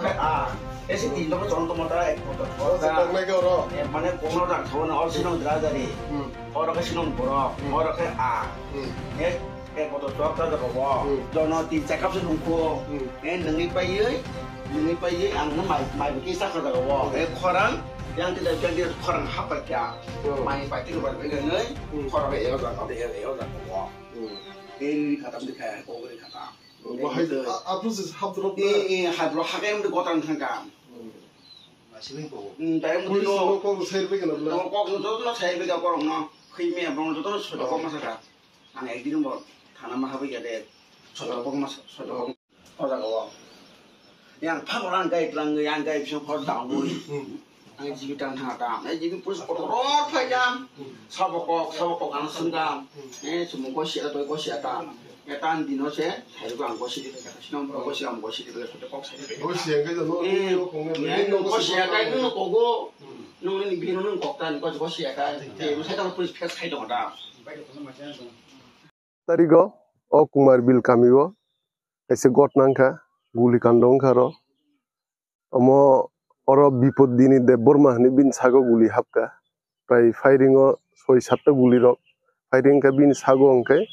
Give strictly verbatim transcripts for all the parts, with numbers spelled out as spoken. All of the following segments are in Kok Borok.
Khe a, ese tin jabo chwng tongma ta ek kotor. O se koknai khe oro. E, mane kokno rang thawani, oro sinong dra dari. Hmm. Oro khe sinong borok, hmm, oro khe a. Hmm. E, ek kotor chwk ta jaga o. Hmm. Jono tin chakap se nungkho. Hmm. E, nungwi paiwi, nungwi paiwi ang no mai, mai bwkhe sa kha jaga o. Hmm. E, khorang, yang tin, yang tin khorang hap pai kha. Hmm. Mai pai tin bar bai nai, hmm, khorang e jaga o, e jaga o. Hmm. E, ri khatam de kha, ko ri khatam. Bahai, a, a, process hapdrop na? Eh, eh, hapdrop hakai mudi gotan thangka. Hmm. Masih ko. Hmm, tayang mudi police no. No kok sai bai kana bla? No kok no joto no sai bai ka korong no. Khoi me abang joto no sojo kok masa ka. Ang ekdin bo thana ma habai ka de. Sojo kok masa, sojo kok. O jaga o. Yang phak orang gai tlang, yang gai bisa kor dawi. Hmm. Ang jibi tang thang tam. Eh, jibi police kotor phai jam. Hmm. Sabo kok, sabo kok ang sung jam. Hmm. Eh, sumung ko sia, toi ko sia tam. Eta ang dino se, hai ko ang gosi di, sino mo gosi, ang gosi di, gosi di, kok sai di. Gosi yang kai no, eh, no kong ne, yang no gosi yang kai no kogo. Hmm. No ni bino no kok tan, gosi, gosi yang kai. Te mo sai ta police phek sai dong da. Tarigo, o Kumar Bil kamio, kaisa gotna wngkha, guli kando wngkha ro. Omo oro Bipod Dini Debbarma hinwi bini sago guli hapkha. Prai firing o soi satta guli rok. Firing khe bini sago hwnkhe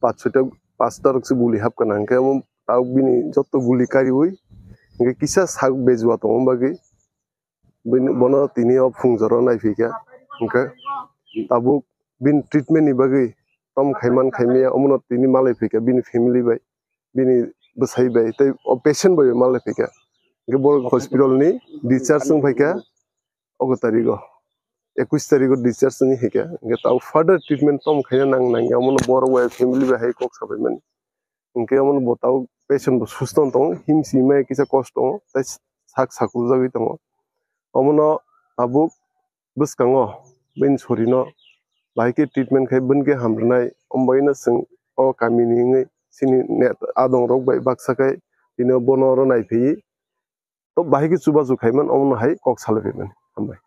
pach soita, pasta rok se guli hapkha na. Hwnkhe omo tabuk bini joto guli kariui hwnkhe kisa sak bejua tongma bagwi bini, bono tini o phungjoro naiphikha. Hwnkhe tabuk bini treatment ni bagwi tom khaiman khaimaya omono tini malai phikha bini family bai. Bini bwsai bai tei o patient bai malai phikha. Hwnkhe borok hospital ni discharge wng phaikha ogo tarigo, ekwis tarigo discharge wngwi hikha. Hwnkhe tabo further treatment tom khaina nang nangya omono borok bai family bai hai kok sabaimani. Hwnkhe omono bo tabo patient bo susto wng tongo, himsi maya kisa kosto tongo tei sak sakrujagwi tongo. Omono tabuk bwskango bini sorino bahai khe treatment khai bini khe hamrwnai, omo bagwino chwng o kamini wngwi chini net adongrok bai baksa khai tini bono oro naiphaiwi to bahai khe chubachu khaiman, omono hai kok salai phaimani. Hambai.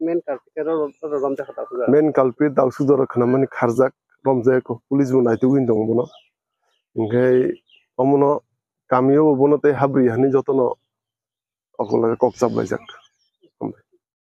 Main culprit khe ro-, ro-, romjak kha daksuk jora. Main culprit daksuk jora khnamani kharjak, romjak kho, police bo naitugwi tongo bono. Hwnkhe omono kamio bo bono tei habri hani jotono okolog kok chaplaijak.